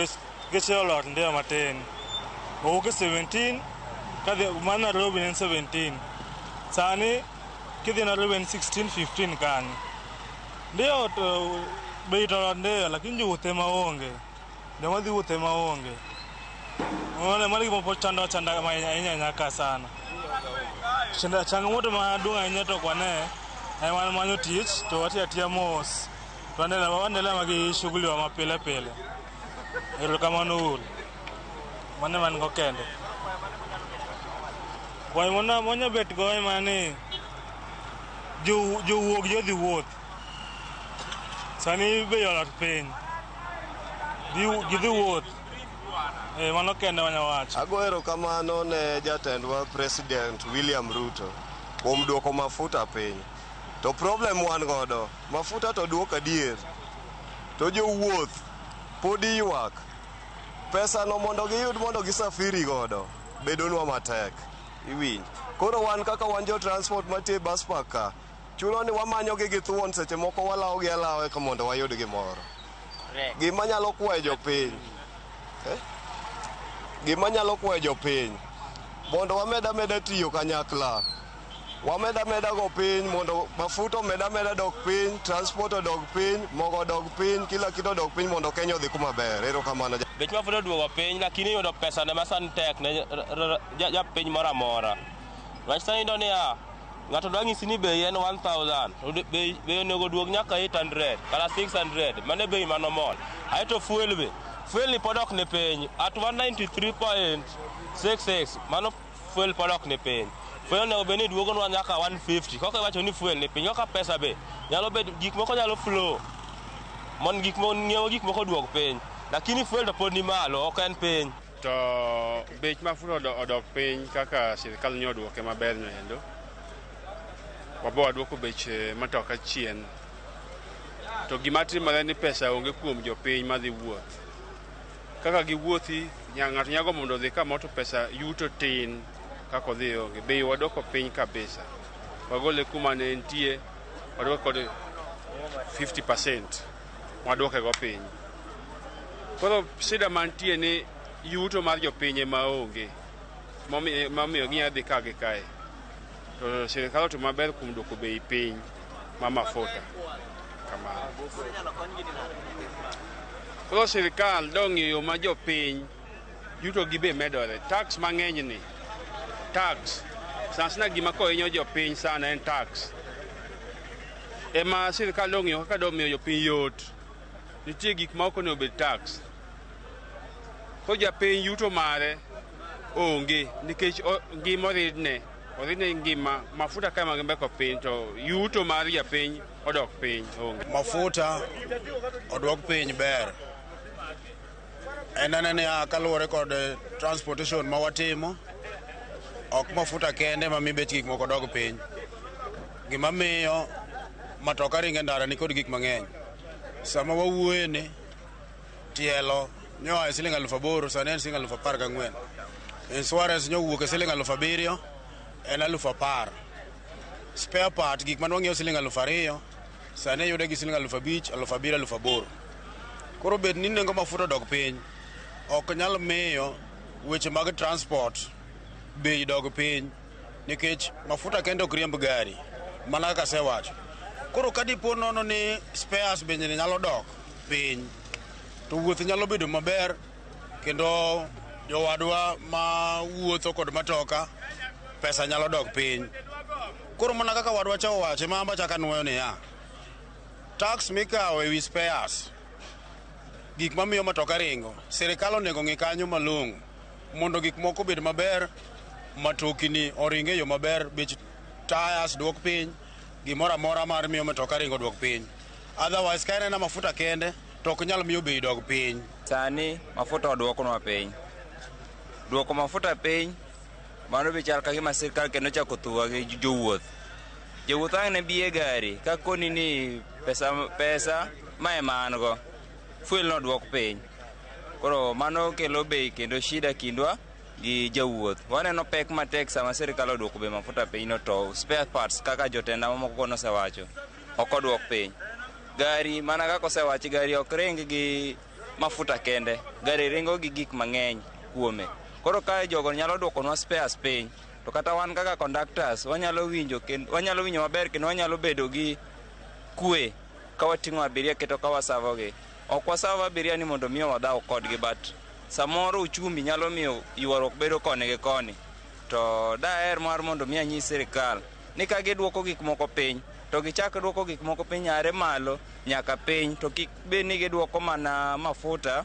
Bech geche olor ndio matin. Owuok e 17 kadhi ma Nairobi ne en 17. Sani kidhi Nairobi en 16 15 kanyo. Ndio to bei to olor ndio lakini jowuoth ema onge. Joma dhi wuoth ema onge. Mano gima pod chando achanda ahinya ahinya ka sana. Changamoto maduong' ahinya to ok wane en mana manyo tich to watiyo atiya mos. To waendelea gi shughuli wa mapile pile. Erokamano uru. Mano ema an go kende. Kwayo mwanya bet go en mana ni jowuok jodhi wuoth. Sani bei olor piny. Gidhi wuoth. Mano kende wanya wacho. Ago erokamano ne jatendwa President William Ruto kuom duoko mafuta piny. To problem wan godo, mafuta to duok adier. To jowuoth pod ywak. Pesa no mondo giyud mondo gisafiri godo bedonwa matek. Iwinj. Koro wan kaka wan jo transport mantie bus park ka, chuno ni wamanyogi gi thuon seche moko walawogi alawa eka mondo wayud gimoro. Gima nyalo kwayo jopiny, Gima nyalo kwayo jopiny mondo wamed ameda tiyo kanyakla. Wamed ameda go piny mondo mafuta omed ameda dok piny, transport odog piny, mogo odog piny, kila kitu odog piny mondo Kenya odhi kuma ber. Erokamano. Bech mafuta oduogo piny lakini yudo pesa ne masani tek ne japiny moro amora. Wach sani iyudo niya, ng'ato dwa nyisi ni bei en 1000 to bei onego oduog nyaka 800 kata 600 mano e bei ma normal. Aeto fuel be, fuel ni pod ok ni piny at 193.66 mano fuel pod ok ni piny. Fuel onego bed ni duogonwa nyaka 150 koka iwacho ni fuel ni piny koka pesa be nyalo bedo gik moko nyalo flow mondo gik ng'iewo gik moko oduog piny lakini fuel to pod ni malo ok en piny. To bech mafuta odok piny kaka sirikal nyo oduoke maber no endo. Wabo waduoko bech matoka chien. To gima timore ni pesa onge kuom jopiny madhi wuoth. Kaka giwuothi, ng'ato nyago mondo odhi kamoro to pesa yuto tin kaka odhi onge. Bei waduoko piny kabisa. Wagole kuma ne entie, waduoke kod 50%. Waduoke go piny. Koro shida mantie ni yuto mar jopiny ema onge. Momiyo ginyalo dhi ka gi kae. To sirikal otimo maber kuom duoko bei piny ma mafuta. Kamano. Koro sirikal dong'iyo ma jopiny yuto gi be medore. Tax mang'eny ni. Tax. Sana sana gima kohinyo jopiny sana en tax. Ema sirikal dong'iyo kaka domiyo jopiny yot. Nitie gik ma ok onego bed tax. Koro japiny yuto mare onge nikech ngima oridne. Oridne ngima mafuta ka ema mbeko piny to yuto mar japiny odok piny onge. Mafuta oduok piny ber. En aneno niya kaluwore kod transportation ma watimo, ok mafuta kende mamiyo bech gik moko dog piny. Gima miyo matoka ringo e ndara nikod gik mang'eny. Sama wawuoye ni tielo nyoa e siling 8,000 sani en siling 14,000. Insurance nyowuok e siling 7,000 en 10,000. Spare part gik mane wang'iewo siling 2,000 sani yude gi siling 5,000, 7,000, 8,000. Koro bed ni nengo mafuta odok piny ok nyal miyo weche mag transport bei dog piny nikech mafuta kende ok riemb gari mana kaka asewacho. Koro ka dipo nono ni spares bende nyalo dok piny to wuoth nyalo bedo maber kendo jowadwa ma wuotho kod matoka pesa nyalo dok piny. Koro mana kaka wadwa cha owacho ema amba chaka nuoyo niya, tax mikawo ewi spares gik mamiyo matoka ringo, sirikal onego ng'i kanyo malong'o mondo gik moko obed maber, matokni oring e yo maber, bech tires duok piny, gimoro amora mar miyo matoka ringo duok piny. Otherwise ka en ena mafuta kende to ok nyal miyo bei dog piny. Sani mafuta oduoknwa piny. Duoko mafuta piny mano be chal ka gima sirkal kendo chako thuwa gi jowuoth. Jowuoth ang' ne bi e gari ka koni ni pesa ma ema an go fuel noduok piny. Koro mano kelo bei kendo shida kindwa gi jawuoth. Waneno pek matek sama sirkal oduoko bei mafuta piny no to spare parts kaka jotenda mamoko go nosewacho ok oduok piny. Gari mana kaka osewachi gari ok ring gi mafuta kende, gari ringo gi gik mang'eny kuome. Koro ka jogo nyalo duokonwa spares piny, to kata wan kaka conductors wanyalo winjo kendo wanyalo winjo maber kendo wanyalo bedo gi kwe ka wating'o abiria kendo ka wasavogi. Ok wasav abiria ni mondo miyo wadhaw kodgi, but samoro uchumi nyalo miyo ywaruok bedo koni gi koni. To daher mar mondo mi anyis sirikal ni ka giduoko gik moko piny to gichak duoko gik moko piny are malo nyaka piny, to kik bed ni giduoko mana mafuta.